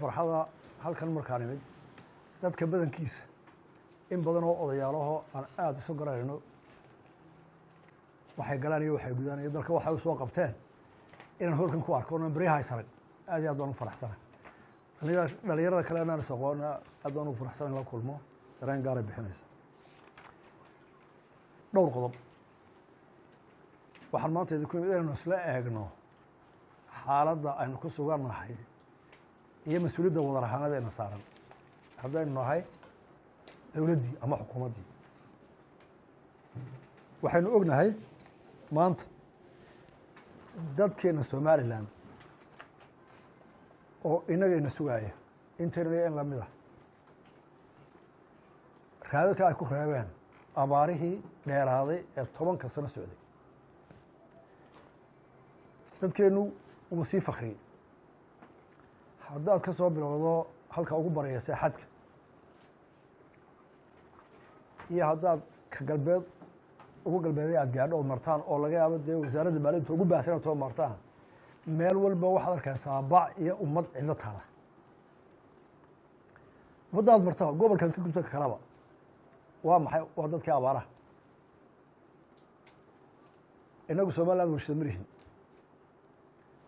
Farxada halkan markaan imid, dadka badankiisa in badan oo odayaalaho aan aada isu garanayno waxay galaan iyo waxay gudaan iyo dalka waxay u soo qabteen inaan hoolkan ku arko onan beryaha is arag, aad iyo aad baan u faraxsana. Dhalinyarada kale anaan is aqoona aad baan ugu faraxsana in la kulmo, dareen gaaray bixinaysa. Dhowr qodob waxaan maanta idinku imid inaynu isla eegno xaaladda aynu ku sugannahay iyo mas-uuliyadda wadar ahaanada ina saaran haddaynu nahay dowladdii ama xukuumaddii. Waxaynu ognahay maanta dadkeena Somaliland oo inagayna sugaaya intayna in lamid ah raadadka ay ku reebeen abaarihii dheeraaday ee 10ka sano socday. Dadkeennu wuu sii fakriyey. Haddaad ka soo bilowdo halka ugu baraysa xadka iyo haddaad ka galbeed ugu galbeeday aad gaadho ood martaan oo laga yaabo dee wasaaradda maalinta ugu baahsan inaad soo martaan, meel walba waxaad arkaysaa bac iyo ummad cidlo taala. Ummadda aad martaa gobolkaad ka gubto ka kalaba waa maxay? Waa dadkii abaaraha. Inagu Somaliland warshada ma lihin,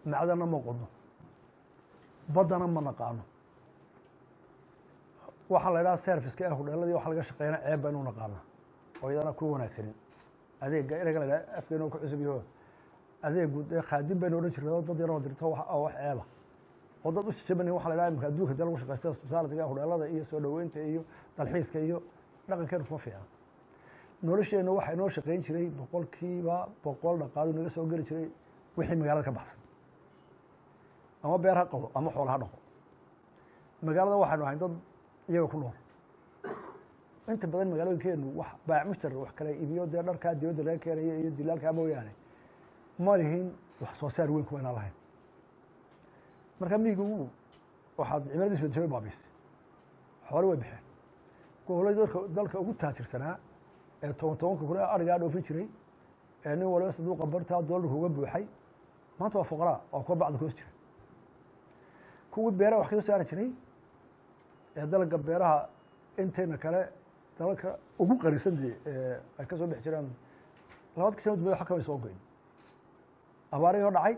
macdanna ma qodno, baddana ma naqaano. Waxaa la idhaha serviceka ee hudheeladii waxa laga shaqeeyana ceeb baynu naqaanaa oo iyadana ku wanaagsanin. Adeega ereyga la idhaha afkeena ku cusub yaho, adeegu dee khaadim baynu odhan jirnay oo dad yaroo dirto oo wax ceeba oo dad u jajabanin. Waxa la idhaha imika adduunka dee lagu shaqeysta hospitaalitiga, hudheelada iyo soo dhoweynta iyo dalxiiska iyo dhaqankeenu kuma fiicna. Nolosheenna waxaa inoo shaqeyn jiray 100% dhaqaalu naga soo geli jiray wixii magaalada ka baxsan, ama beer ha qabo ama xoola ha dhaqo. Magaalada waxaynu ahayn dad iyaga ku nool. Inta badan magaalooyinkeenu wax baac mushtar wax kala iibiyo dee dharkaa dibadda laga keenayo iyo dilaalkaa mooyaane ma lihin wax soo saar weyn kuma inaan lahayn. Marka miyigu waxaad cimiladiis bedeshay way baabiisay, xoole way baxeen. Gobolladii dalka ugu taajirsanaa ee toban tobanka kun ee arigaa dhoofin jiray ee nin waliba saduuqa bartaa doolarka uga buuxay maanta waa fuqaraa, waa kuwa bacda kuhoos jira. Kuwii beeraha wax kasoo saari jiray ee dalagga beeraha intayna kale dalalka ugu qanisan dee ee ay ka soo bixi jireen labadka sano dibad wax kamay soo goyn. Abaarihii oo dhacay,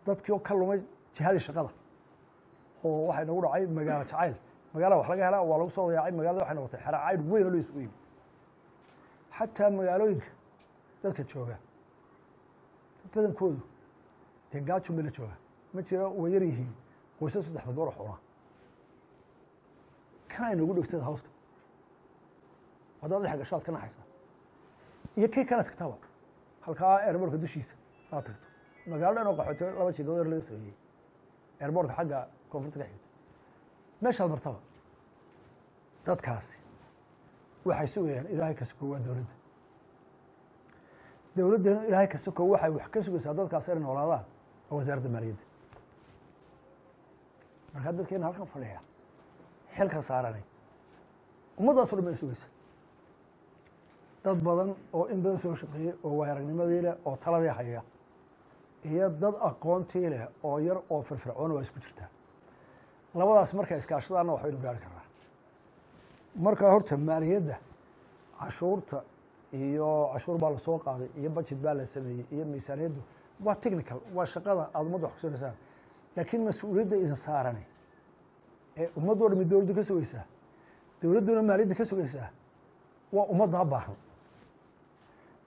dadkii oo ka lumay jihadii shaqada oo waxay nagu dhacay magaalo jacayl, magaalada wax laga helaa waa lagu soo dayaacay. Magaalada waxay noqotay xero caydh weyn oo la isugu yimid. Xataa magaalooyinka dadka jooga badankoodu dee gaajo meel la jooga ma jira, way yar yihiin qoysas saddexda goor wax cunaa. Kan ay nagu dhegtada hawska haddaad dhex gasho aad ka naxaysaa iyo kii kale tagtaba halkaa airportka dushiisa aad tagto, magaalo dhan oo qaxooti laba jigood yar laga sameeyey airportka xagga koonfurta ka xigta, meeshaad martaba dadkaasi waxay sugayaan Ilaahay ka sokow waa dowladda. Dowladdana Ilaahay ka sokow waxay wax ka sugaysaa dadkaas inay noolaadaan oo wasaaradda maaliyadda. Markaa dadkeena halkan fadhiya xilka saaranay ummaddaas o dhan bay sugaysa. Dad badan oo in badan soo shaqeeyey oo waay aragnimadii leh oo taladii haya iyo dad aqoontii leh oo yar oo firfircoon waa isku jirtaa. Labadaas markay iskaashadaanna waxbaynu gaari karnaa. Marka horta maaliyadda cashuurta iyo cashuur baa lasoo qaaday iyo budget baa la sameeyey iyo miisaaniyaddu waa technical, waa shaqada aada ummadda wax kusiinaysaan, laakiin mas-uuliyadda idin saarani ee ummaddo dhami dowladdu ka sugaysaa, dowladduna maaliyadda ka sugaysaa, waa ummaddaa baahan.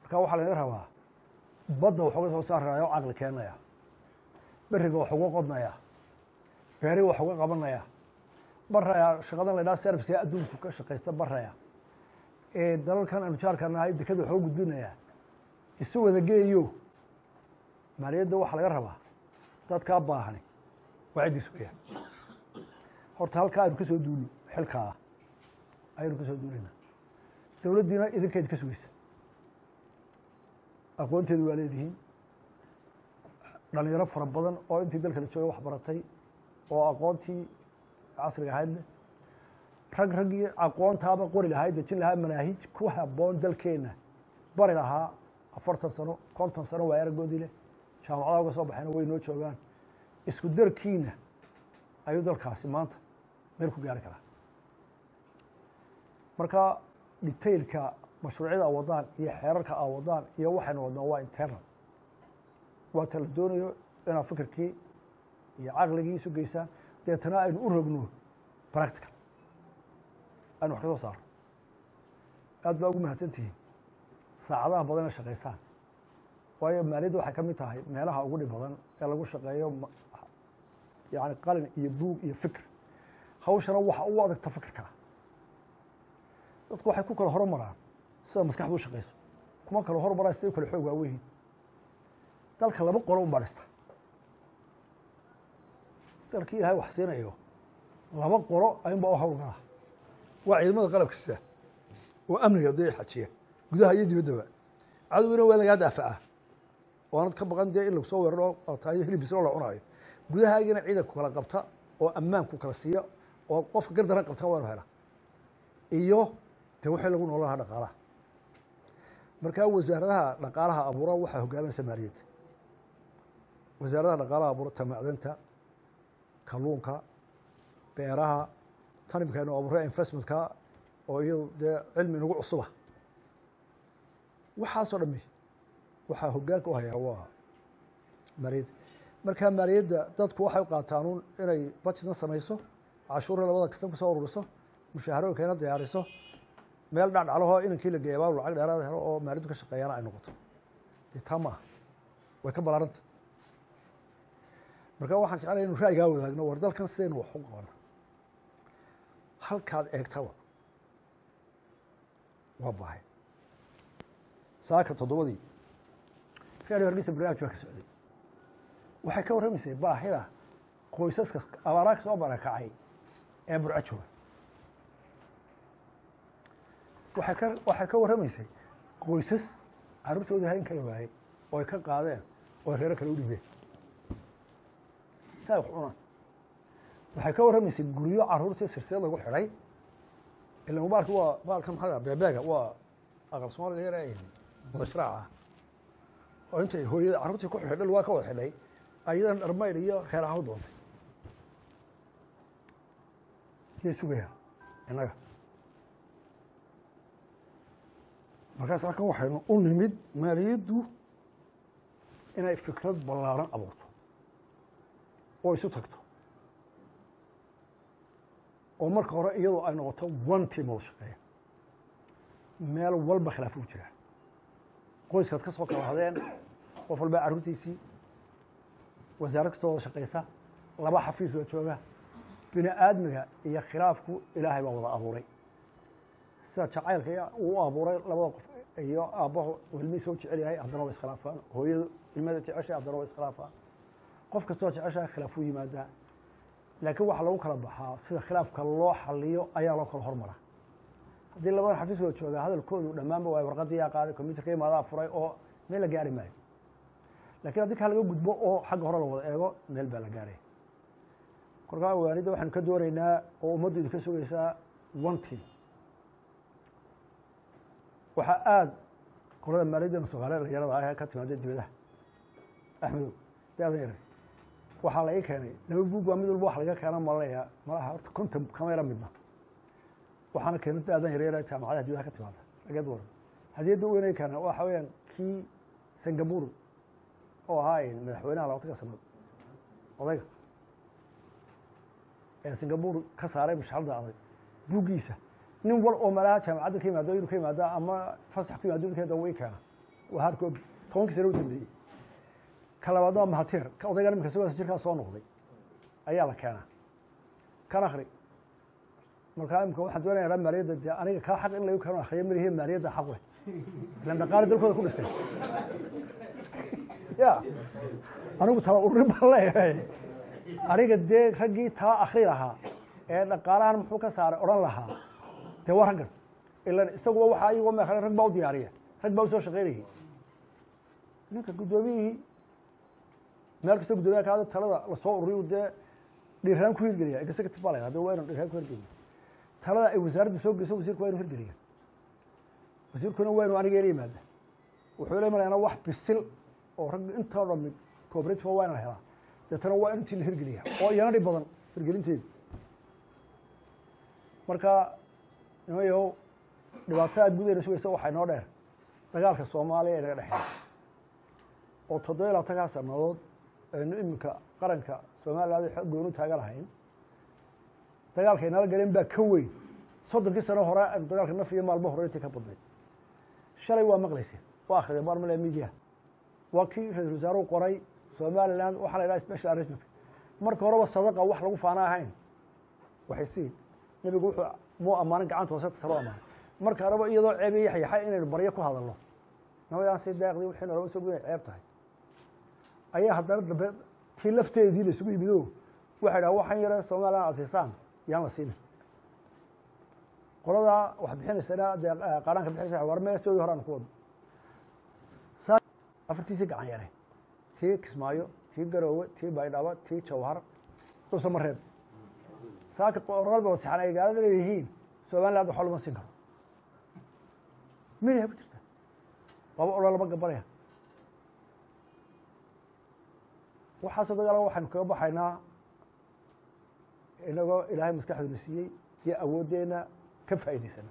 Marka waxaa laga rabaa badda wax uga soo saaraya oo caqli keenaya, beriga wax uga qodnaya, beeriga wax uga qabanaya, baraya shaqadan la idhaha serviceka adduunku ka shaqaysta, baraya ee dalalkan aanu jaarka nahay dekada wax uga gudbinaya, isu wada geeyo. Maaliyadda waxaa laga rabaa dadkaa baahani waa ciddii sugayaan. Horta halkaa aynu ka soo duulno, xilkaa ayaynu ka soo duulayna. Dowladdiina idinkeed ka sugaysa, aqoonteedu waa leedihiin. Dhalinyaro fara badan oo intii dalka la joogay wax baratay oo aqoontii casriga ahayd leh, rag raggii aqoontaaba qori lahaa, dejin lahaa manaahij ku habboon dalkeenna bari lahaa 40 sano 50 sano waa aragoodii leh, jaamacadaha uga soo baxayna way noo joogaan. Isku darkiina Ayuu dalkaasi maanta meel ku gaari karaa. Marka detailka mashruucyada a wadaan iyo xeerarka a wadaan iyo waxaynu wadnaa waa internal, waa ta la doonayo inaad fikirkii iyo caqligii isu geysaan, deetana aynu u rogno practical, aynu wax ka soo saarno. Aad baa ugu mahadsan tihiin saacadaha badan ee shaqaysaan, waayo maaliyadda waxay ka mid tahay meelaha ugu dhib badan ee lagu shaqeeyo, yani qalin iyo buug iyo fikir. Hawshana waxa ugu adagta fikirkaa. Dadku waxay ku kala horumaraan sida maskaxdu u shaqeyso, kuma kala hormaraan siday u kala xoog waaweyihiin. Dalka laba qolo un baa dhista. Dalkii Ilahay wax siinayo laba qolo ayuun baa u hawlgalaa: waa ciidamada qalabka sida oo amniga dee xajiya gudaha iyo dibaddaba, cadowgina waa lagaa daafacaa oo aanad ka baqan dee in lagu soo weeraro oo tahay hilib bisil oo la cunaayo. Gudahaagina ciidanku kala qabta oo ammaanku kala siiya oo qofka gardaran qabta waanu hela, iyo dee wixii lagu noolan lahaa, dhaqaalaha. Markaa wasaaradaha dhaqaalaha abuura waxaa hogaaminaysa maaliyadda. Wasaaradaha dhaqaalaha abuura, tamacdanta, kalluunka, beeraha, tan imika aynu abuuray investmentka oo iyadu dee cilmi inagu cusuba, waxaasoo dhami waxaa hoggaanka u hayaa waa maaliyadda. Marka maaliyadda dadku waxay u qaataan un inay budgetna samayso, cashuurna labada kastan kusoo ururiso, mushaharooyinkana diyaariso, meel dhacdhaclahoo inankii la geeya baa lacag dheeraad helo oo maaliyaddu ka shaqeeyana ay noqoto. Dee taa ma aha, way ka ballaaranta. Marka waxaan jeclaya inu ra'yigaa wadaagno. War dalkan sidaynu wax u qabana, halkaad eegtaba waa baahay. Saaka 7dii reer Hargeysa barnaamij baa ka socday. Waxay ka warramaysay baahida qoysaska abaaraa ka soo barakacay ee Burco jooga. Waxay ka warramaysay qoysas carruurtoodii hayn kala waayey oo ay ka qaadeen oo ay reero kale u dhiibeen si ay wax cunaan. Waxay ka warramaysay guryo carruurtii silsilad lagu xidhay. Ilan baalka waa baalka maxaa beebeega, waa aqal Soomaaliga yar ee wadashraac ah, oo intay hooyada carruurtii ku xidhay lugaa ka wada xidhay, ayadana dharmayl iyo reer ahaan u doontay. Yay sugayaan innaga? Markaas halkan waxaynu u nimid maaliyaddu inay fikrad ballaaran abuurto oo isu tagto, oo marka hore iyadoo ay noqoto one team wada shaqeeya. Meel walba khilaaf ugu jiraa, qoyskaad ka soo kala hadeen, qof walba carruurtiisii, wasaarad kastoo wada shaqeysa, laba xafiis waa jooga. Bini aadmiga iyo khilaafku Ilaahay baa wada abuuray, sida jacaylka uu abuuray labada qof iyo aabbahu ilmihiisa u jecel yahay, haddana waa iskhilaafaan. Hooyadu ilmada jeceshahay, haddana waa iskhilaafaan. Qof kastoo jeceshahay khilaaf u yimaadaa, laakiin waxaa lagu kala baxaa sida khilaafka loo xaliyo ayaa loo kala hormaraa. Haddii labadan xafiis wada joogaa hadalkoodu dhammaanba waay, warqadii yaa qaaday, computerka imaadaa furay, oo meel la gaari maayo. Lakiin haddii kaa laga gudbo oo xagga hore la wada eego, meel baa la gaaraya. Kolkaa waalidda waxaynu ka doonaynaa oo ummaddu idinka sugaysaa one team. Waxaa aada qolada maaliyadda Soomaaliya dhalinyarada ah ee ka timaada dibadaha, Axmedow daadan yare, waxaa la ii keenay laba buug baa mid walba wax laga keena malanaya malaha horta 50 kama yara midna. Waxaana keenay daadan yare yare jaamacadaha dibadaha ka timaada lageed waran. Hadiyadda weynay keenaan waxa weeyaan kii Singapore oo ahaa madaxweynaha 20-ka sanadood, odayga ee Singapore ka saaray mushxalada adag, buuggiisa. Nin wal oo malaha jaamacadda ka yimaado, inuu ka yimaada ama fasax ku yimaado, inuu ka yimaado, way keena. Waa hard copy 10-kii sano u dambeeyey. Ka labaadna waa Mahatir, ka odaygan imika isagoo jirkaa soo noqday ayaa la keenaa, kan akhri. Markaa imika waxaan doonaya maaliyadda dee aniga kaa xaq in lagu keeno akhriyo malihi, maaliyadda xaq leh, ilan dhaqaale dalkooda ku dhisay. Ya anigu tala ururin baan leeyahay. Aniga dee raggii taa akhri lahaa ee dhaqaalahan muxuu ka saaray odhan lahaa dee waa raggan. Ilan isaguba waxaa iyagoo meekale rag baa u diyaariya, rag baa usoo shaqaynayay. Ninka guddoomiyihii meel kasta guddoomiyaha kaada talada lasoo ururiyu dee dhiiraan ku hirgeliya, executive baa la yidhahda, waa inu dhiiraan ku hirgeliya talada ay wasaaraddu soo geliso. Wasiirku waa inu hirgeliya, wasiirkuna waa inu aniga ila yimaada. Wuxuu ila imanayaana wax bisil oo rag intoo dhammi cooperative waa inaan helaa, deetana waa in intii la hirgeliya oo iyana dhib badan. Hirgelinteedu marka, nimayow, dhibaatada aad gudayna sugaysa waxaa inoo dheer dagaalka Soomaaliya ee naga dhexeeya, oo 27-kaa sanadood aynu iminka qaranka Somaliland gooni taagan lahayn. Dagaalka inala galeen baa ka weyn 30-kii sano hore aynu dagaalka naf iyo maalmo hore intii ka badnayd. Shalay waa maqlayseen, waa akhriyeen barmale media, waa kii ra-isul wasaaruhu qoray Somaliland waxaa la yidhaha special arrangement. Marka horeba sadaqa wax lagu faana ahayn, waxay siin nebigu wuxuu muu ammaanin, gacanta hoose tasaro ammaanay. Marka horeba iyadoo ceeb iyo yaxyaxay inaynu baryo ku hadalno, namadaan si daaqdii wixii nalama soo gudaya ceeb tahay, ayaa haddana dambe tii lafteedii la isugu yimid oo waxay dhaha waxaan yare Somaliland aad siisaan yaan la siinin. Qoladaa wax bixinaysana dee qaaraanka bixinaysa war meesoodii hore aan ku wadno. Saa afartiisii gacan yare, tii Kismaayo, tii Garoowe, tii Baydhabo, tii Jawhar, Dhuusamareeb, saaka qoraal ba wasixan ay gaalada leeyihiin Somaliland waxba lama siin karo. Midiha ku jirta waaba odhan lama gabanaya. Waxaasoo dagaala waxaynu kaga baxaynaa inagoo Ilaahay maskaxduna siiyey iyo awooddeena ka faa'idaysana.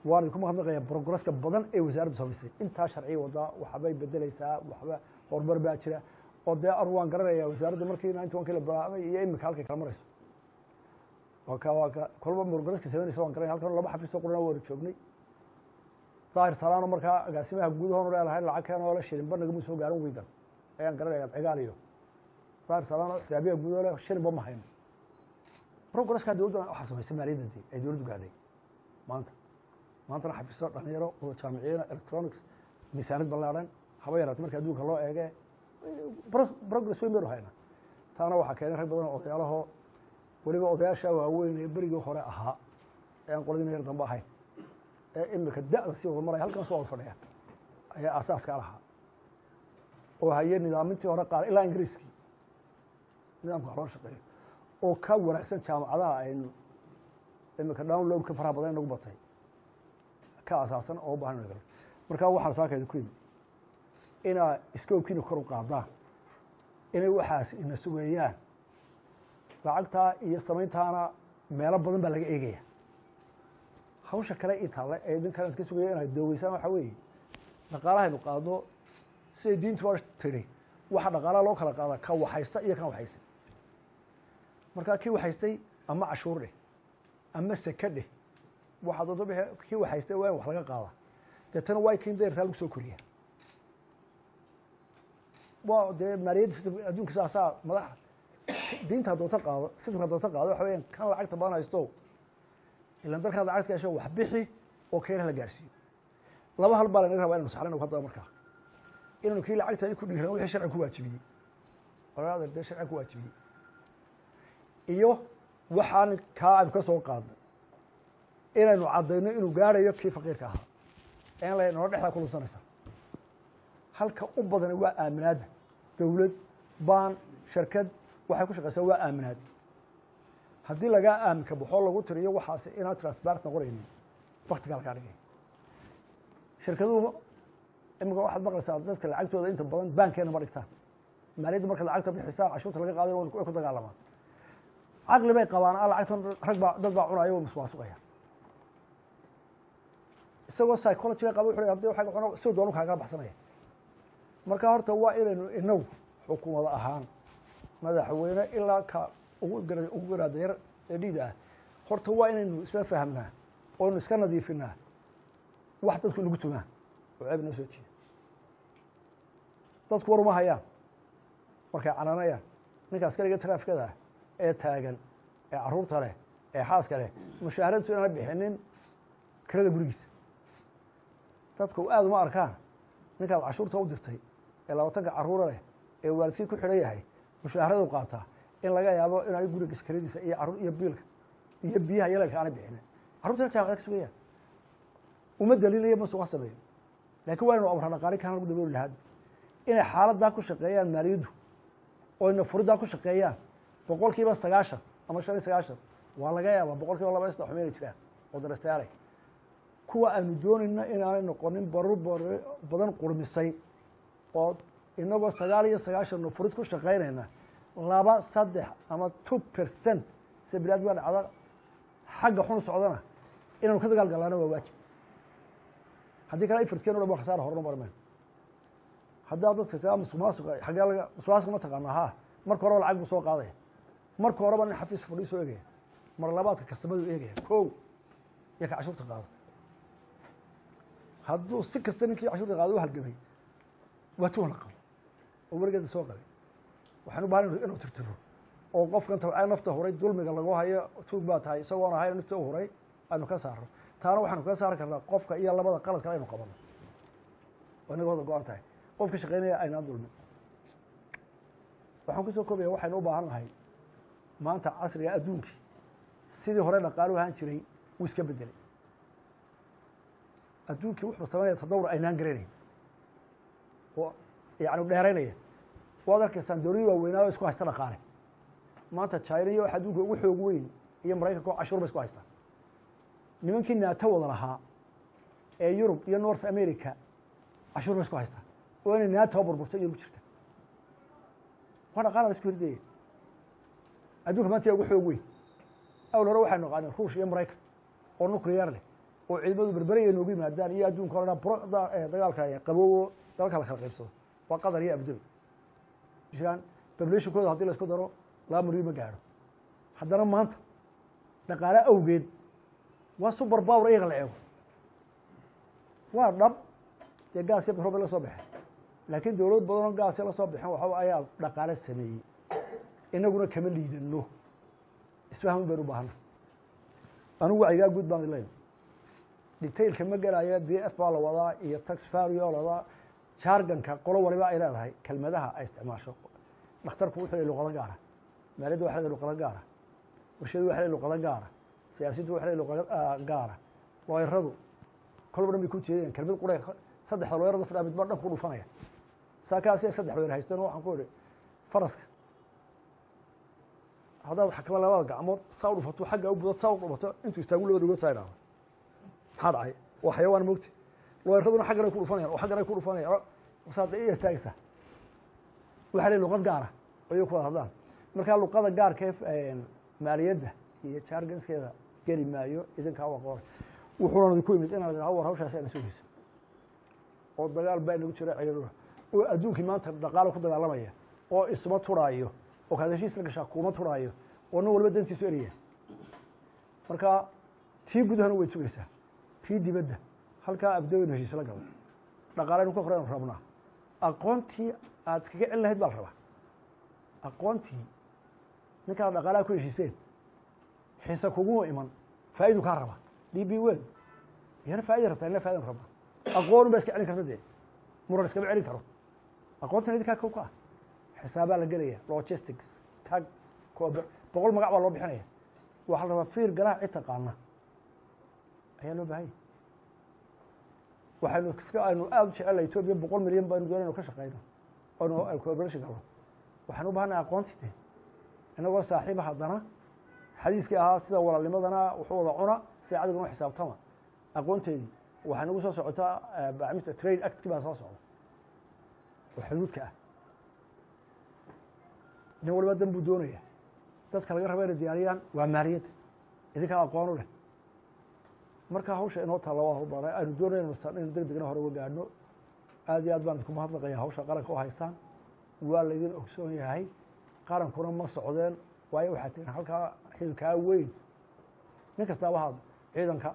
Waan idinku mahadnaqayaa progresska badan ee wasaaraddu samaysay. Intaa sharciya wadaa, waxbay bedeleysaa, waxba horumar baa jira. Oo dee anu waan garanayaa wasaaradda markii 91-kii la bilaabay iyo imika halkay kala marayso. Waa ka kolba progresska samaynaysa waan garanaya. Halkan laba xafiis oo qurana waanu joognay. Daahir Salaano markaa agaasimaha guudahoonu leelahay lacag keen oo la shilinba nagama soo gaarin wiigan ayaan garanaya. Cigaal iyo Daahir Salaano xisaabiyaha guudahoo le shilinba ma hayno. Progresska dowladda waxaa samaysay maaliyadda dee ay dowladdu gaadhay maanta. Maantana xafiisyo dhalinyaro wada jaamiciyiina, electronics, miisaanid ballaadhan haba yaraatay marka adduunka loo eege, progress weyn baynu haynaa. Taana waxaa keenay rag badan oo odayaalahoo, weliba odayaasha waaweyn ee berigii hore ahaa ee aan qoladii yar dambe ahayn ee imika da'da sii wada maraya halkan soo wada fadhiya ayaa aasaaska lahaa oo haye nidaamintii hore qaar ilaa Ingiriiskii nidaamka wax loo shaqeeyo oo ka wanaagsan jaamacadaha aynu imika downloadka faraha badan inagu batay ka asaasan oo u baahan inu galo. Marka waxaan saaka idinku yimi inaa scope-kiina kor u qaadaan, inay waxaas ina sugeeyaan. Lacagtaa iyo samayntaana meelo badan baa laga eegaya. Hawsha kale ii taalla ee idinkan iska sugaya inaad doogeysaan waxaa weeye dhaqaalahaynu qaadno. Siday diintu tidhi, waxa dhaqaalaha loo kala qaadaa ka waxaysta iyo kan waxaysta. Markaa kii waxaystay ama cashuur dheh ama seke dheh, waxaa doonto bixi, kii waxaystay waa in wax laga qaadaa. Deetana waa kiin dayartaa lagu soo koriya. Waa dee maaliyadda system adduunka saasaa madaxa diinta doonta qaado, systemka doonta qaado. Waxa weeyaan kan lacagta badan haysto ilan dalkaad lacagta ka hesho wax bixi oo keena la gaarsiiyo. Laba hal baa lanaga rabaa inaynu saxnayno haddaba. Markaa inaynu kii lacagta ku dhiiran wixii sharciga ku waajibiyey, oraada dee sharciga ku waajibiyey, iyo waxaan kaa aynu ka soo qaadnay inaynu caddayno inuu gaarayo kii faqiirka ahaa en la nolo dhexdaa ku lunsanaysa. Halka u badani waa aaminaadda. Dowlad baan sharkad waxay ku shaqaysaa waa aaminaad. Haddii lagaa aaminka baxoo lagu tiriyo waxaas inaan transparent noqonaynin, baktigaa lagaa dhigay. Shirkaduhu imika waxaad maqlaysaa dadka lacagtooda inta badan baankeena ma dhigtaan. Maaliyadda markaad lacagta bixisaan cashuurta laga qaaday way ku dagaalamaan. Caqli bay qabaan a lacagtan rag baa dad baa cunaya, way muswaasuqaya. Isagoo psychologyga qaba wuxuu leeyahay hadii waxaa cuno siduu doonu kaagala baxsanaya. Marka horta waa inaynu inagu xukuumad ahaan, madaxweyne ilaa ka ugu garaada yar ee dhiida ah, horta waa inaynu isla fahamnaa oonu iska nadiifinaa wax dadku inagu tumaa oo ceeb inoo soo jiida. Dadku war uma hayaan markay canaanayaan ninka askariga traafikada ah ee taagan ee carruurta leh ee xaaska leh, mushaaharadiisu inaana bixinin kirada gurigiisa. Dadku aada uma arkaan ninkaad cashuurta u dirtay ee 20-ka carruura leh ee waalidkii ku xidhan yahay mushaharadu qaataa in laga yaabo inaanay gurigiisa kiradiisa iyo carruur iyo biilka iyo biyaha iyo leelka aanay bixinin, carruurtana jaamacada ka sugayaan. Uma daliilaya masuqa sameeyo, laakiin waa inuu amra dhaqaali kaan lagu dabooli lahaa inay xaaladdaa ku shaqeeyaan maaliyaddu oo ina furiddaa ku shaqeeyaan. 90% ama 95 waa laga yaabaa, 2% 3 xumeynay jiraan oo darastayaalay kuwa aanu doonayna inaanay noqonin barur badan qurmisay oo inagoo 99 furid ku shaqaynayna. 2, 3 ama 2% sida biniadmiga dhacda xagga xun u socdana inaanu ka dagaal gallaano waa waajib. Haddii kale effortskeenu dhan waa khasaara, horena mari mayno. Haddaa dadka taa musuqmaasuqa xaggee laga musuqmaasuqa ma taqaanaa? Haa, marka horeba lacag buu soo qaadaya, marka horeba nin xafiis fadhiyo soo eegaya, mar labaadka kastamadu eegaya, kow iyo ka cashuurta qaada. Hadduu si kasta ninkii cashuurta qaada u halgamay waa tuwan la qabo oo weligeeda soo qabay. Waxaan u baahan inuu tirtiro oo qofkan tabcay nafta huray dulmiga lagu hayo tuug baa tahay isagoon ahayn nafta u huray aynu ka saarno. Taana waxaanu kaga saari karnaa qofka iyo labada qalad kale aynu qabano oo inaga wada go-an tahay qofka shaqeynaya aynaan dulmin. Waxaan kusoo koobaya waxaynu u baahan nahay maanta casriga adduunkii sidii hore dhaqaalu ahaan jiray wuu iska bedelay. Adduunkii wuxuu samaynaya tadawur aynaan garanayn oo yani dheeraynaya. Waad arkaysaan dowladii waaweynaa oo isku haysta dhaqaale maanta. China iyo waxa adduunka ugu xoog weyn iyo Maraykanka oo cashuur ba isku haystaa. Nimankii naato wada lahaa ee Yurub iyo North America cashuur ba isku haystaa oo inay naato burburtay Yurub jirta. Waa dhaqaala la isku hirdaya. Adduunka maanta yaa ugu xoog weyn? Awal hore waxaynu naqaaneen Ruush iyo Maraykan oo nuclear leh oo ciidamadu berberaya noogu yimaadaan iyo adduunka o dhan dagaalka qaboobo dalka la kala qaybsado. Waa Qatar iyo Abudabi jiraan. Populationkooda haddii la isku daro 2 milyan ma gaadho. Haddana maanta dhaqaale awgeed waa super power iyaga la eego. Waa dhab dee gaas iyo petrol bay la soo baxeen, laakiin dowlad badan oo gaasya la soo baxeen waxa ayaa dhaqaale sameeyey. Inaguna kama liidano, isfaham baynu u baahana. Anigu wacyigaa guud baan leeyahay, detailka ma gelaya. BF baa la wadaa iyo tax fario la wadaa, jargonka qolo waliba ay leedahay, kelmadaha ay isticmaasho. Dhakhtarku wuxuu leeyahay luqado gaara, maaliyaddu waxay leedahay luqado gaara, warshadu waxay leedahay luqado gaara, siyaasaddu waxay leedahay luqado gaara, looyaradu kolba dhan bay ku jeedeen kelmad qura. Saddexda looyarada fadhaa midba dhan ku dhufanaya saakaasi saddex looyar haysteen. Waxaan ku idhi faraska haddaad xakama labada gacmood saa u dhufato xagga u budo, saa u dhufato intuu istaagu labada lugood saa idhahdo, maxaa dhacay? Waa xayawaan moogti. Looyaraduna xaggan ay ku dhufanayaan oo xaggan ay ku dhufanayaan saad iya istaagaysaa. Waxaa leeyahay luqad gaara oo iyagu ku wada hadlaan. Markaa luqada gaarka ee maaliyadda iyo jargonskeeda geli maayo, idinkaa u aqoon. Wuxuuna idinku yimid inaad idhaahdo war hawshaasi ayna sugayso oo dagaal baa inagu jira ciidaduna oo adduunkii maanta dhaqaalo ku dagaalamaya oo isuma turaayo oo kaad heshiis la gashaa kuma turaayo oo nin walba dantiisu eraya. Marka tii gudahana way sugaysaa, tii dibadda halkaa abdowaynu heshiis la galo dhaqaalaynu ka horeynu rabnaa. Aqoontii aad iskaga celin lahayd baa la rabaa. Aqoontii ninkaad dhaqaalaha ku heshiiseen xiise kuguma iman, faa'idu kaa raba. DP World iyana faa'ida rabtaa, ina faa'idan rabnaa. Aqoon baa iska celin karta dee, muran iskama celin karo. Aqoontan idinkaa kow ka ah. Xisaabaa la gelaya, logistics, tax, 100 magac baa loo bixinaya. Waxaa la rabaa fiir galaha cid taqaana ayaa loo baahanya. Waxaynu iska aynu aada u jecelnahay Etoobiya, 100 milyan baynu doonaynu ka shaqeyno aynu cooperation galno. Waxaan u baahanahay aqoontii dee inagoo saaxiiba. Haddana xadiiskii ahaa sida walaalnimadana wuxuu wada cuna sida cadiguna u xisaabtama. Aqoonteedii waxay nagu soo socotaa bacmista trade actki baa soo socda oo xuduudka ah. Nin waliba dan buu doonaya. Dadka laga raba inay diyaariyaan waa maaliyadda, idinkaa aqoon u leh. Marka hawsha inoo taalla waa hawlbaray aynu doonayno inaynu deg degna hore uga gaadhno. Aad iyo aad baan idinku mahadnaqaya hawsha qaranka u haysaan. Waa laydin ogsoon yahay, qarankuna ma socdeen waayo waxaa tihin halkaa xilkaa weyn. Nin kastaaba haad ciidanka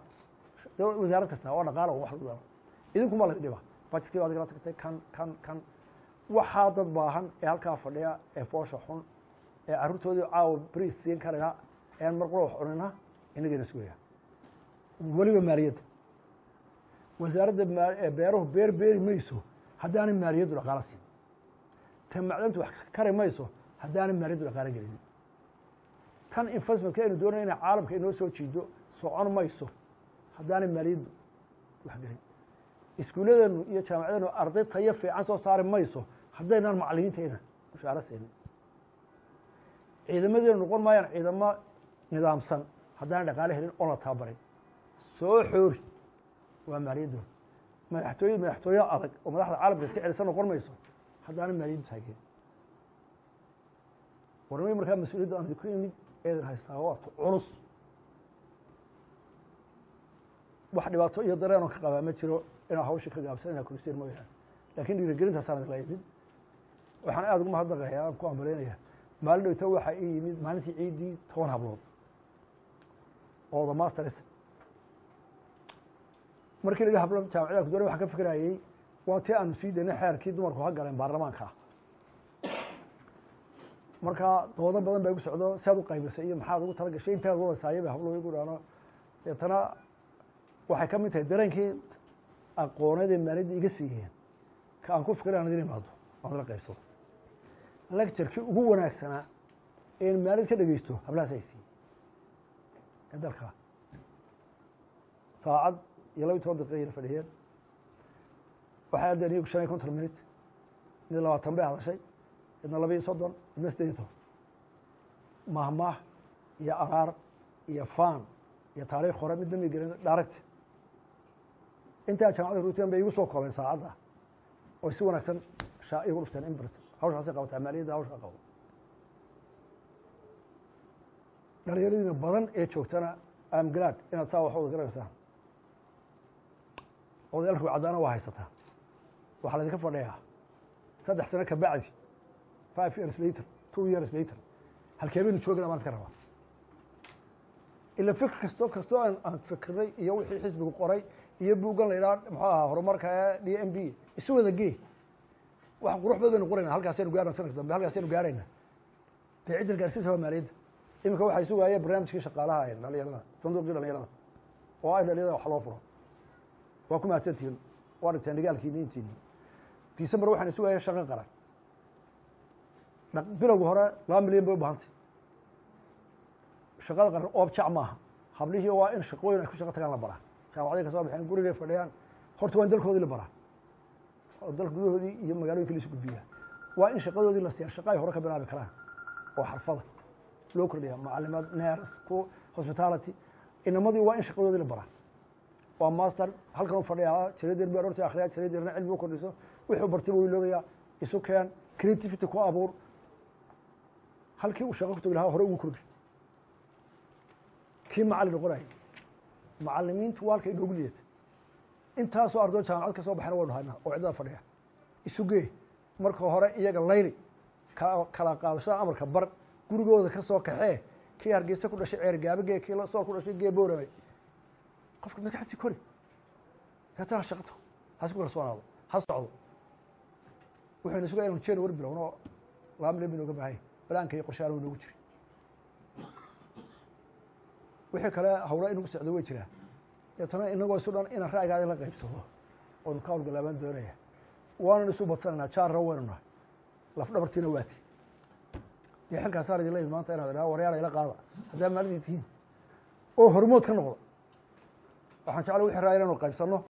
wasaarad kasta waa dhaqaala wax lagu daro, idinkuma laydin dhiba budgetkii baad kala tagtay kan kan kan. Waxaa dad baahan ee halkaa fadhiya ee foosha xun ee carruurtoodii caawa bariis siin karaya ean mar qura wax cunina inagayna sugaya. Weliba maaliyadda wasaaradda beeruhu beer beeri mayso haddaanay maaliyaddu dhaqaalo siin. Tan macdantu wax kari mayso haddaanay maaliyaddu dhaqaalo gelinin. Tan investmentka aynu doonaya inay caalamka inoo soo jiido socon mayso haddaanay maaliyaddu wax gelin. Iskuulladeenu iyo jaamacadeenu arday tayo fiican soo saari mayso haddaynaan macallimiintayna mushaaro siinin. Ciidamadeenu noqon maayaan ciidamo nidaamsan haddaan dhaqaale helin oon la tababarin. Soo xoori waa maaliyaddooda. Madaxtooye madaxtooye adag oo madaxda caalamka iska celisan noqon mayso haddaana maaliyaddu taageerin. Warmay markaa mas-uuliyadda aan idinku imid eedan haystaa waa culus. Wax dhibaato iyo dareen oo ka qabaa ma jiro inaa hawsha ka gaabsan inaa kuliseen mooyaane, laakiin dhiirigelintaasaan idinla imid. Waxaan aada ugu mahadnaqayaa, aan ku ambaleynayaa, maalin dhowta waxaa ii yimid maalintii ciiddii 10 hablood oo the masters. Markii la yidhi hablo jaamacadaha ku doonay, waxaan ka fikirayay waa tii aanu sii daynay xeerkii dumarku ha galeen baarlamaanka. Marka doodo badan baa igu socdo, si aad u qaybisay iyo maxaad ugu tala gashay intaad wadasaayay bay habluhu igu dhaano. Deetana waxay ka mid tahay dareenkii aqooneed ee maaliyadda iga siiyeen ka aan ku fikiray aan idin imaado aan la qaybsado. Lecturekii ugu wanaagsanaa een maaliyad ka dhegeysto hablahaas ay siiyey ee dalka, saacad iyo 12 daqiiqa yara fadhiyeen. Waxay haddeen iyagu 55 minute, mid 20 bay hadashay, midna 32, midna 18. Mahmaah iyo araar iyo faan iyo taariikh hore midna may gelin, direct intaa jaamacadda ruuteen bay igu soo koobeen saacadda oo si wanaagsan shaa igu dhufteen. Imbert hawshaasay qabataa maaliyadda, hawshaa qabo. Dhalinyaradiina badan ee joogtana, am glad inaad saa wax wada garanaysaan. Odayaalku caddaana waa haysataa. Waxaa laydinka fadhiyaa 3 sano ka bacdi, 5 years later, 2 years later, halkee baynu joogana baan iska rabaa. Ila fikir kastoo aan fikirnay iyo wixii xisbigu qoray iyo buuggan la yidhaha muxuu ahaa horumarka DMB isu wada gee, wax qurux badan baynu qoraynaa. Halkaasaynu gaarna sanadka dambe, halkaasaynu gaarayna. Dee ciddan gaarsiisa waa maaliyadda. Iminka waxay sugaayeen barnaamijkii shaqaalaha ee dhalinyarada, sanduuqii dhalinyarada oo ay dhalinyarada wax loo furo. Waa ku mahadsantihiin, waa dhigteen dhigaalkiini intiini. December waxaan sugaya shaqo qaran. Bilowga hore 2 milyan bay u bahantay shaqada qaran. Oobjac maaha, hablihii waa in shaqooyin ay ku shaqo tagaan la baraa. Jaamacaday ka soo baxeen, gurigay fadhiyaan. Horta waa in dalkoodii la baraa oo dalka gudahoodii iyo magaalooyinkii laisu gudbiyaa. Waa in shaqadoodii la siiyaa, shaqa ay hore ka bilaabi karaan oo xarfada loo kordhiyaa, macalimaad, nurse, ku hospitality. Inamadii waa in shaqadoodii la baraa. Waa master halkan u fadhiyaa, jaradeer baa horta akhriyaa, jaradeerna cilmi u kordhiso, wuxuu bartay buu iloobayaa. Isu keen, creativity ku abuur, halkii uu shaqo ku tagi lahaa hore ugu kordhi. Kii macallin noqonayay, macallimiintu waa halka inoogu liidata. Intaasoo arday jaamacad ka soo baxayna waynu haynaa oo ciddada fadhiya. Isu gee, marka hore iyaga layli kala qaadashada amarka bar, gurigooda ka soo kaxee. Kii Hargeysa ku dhashay Ceergaaba gee, kii Sool ku dhashay gee Boorame. Qofka maskaxdiisi kori, deetana ha shaqato, ha isku kalsoonaado, ha socdo. Wuxuyna sugaya inuu January bilowno. 2 milyan bay nooga baahan yahay, balaanka iyo qorshahaan way noogu jiri. Wixii kale hawla inagu socdo way jiraa. Deetana inagoo isu dhan inaan ra'yigaada la qaybsado oonu ka hawlgalaabaan doonaya. Waanan isu badsanaynaa, jaarra waynu nahay, lafdhabartiina waati. Dee xilkaasaan idin leeyahay maanta inaad idhaha waryaala ila qaada haddaa maalidii tihiin oo hormood ka noqdo. Waxaan jeclay wixii raaya inaynu qaybsanno.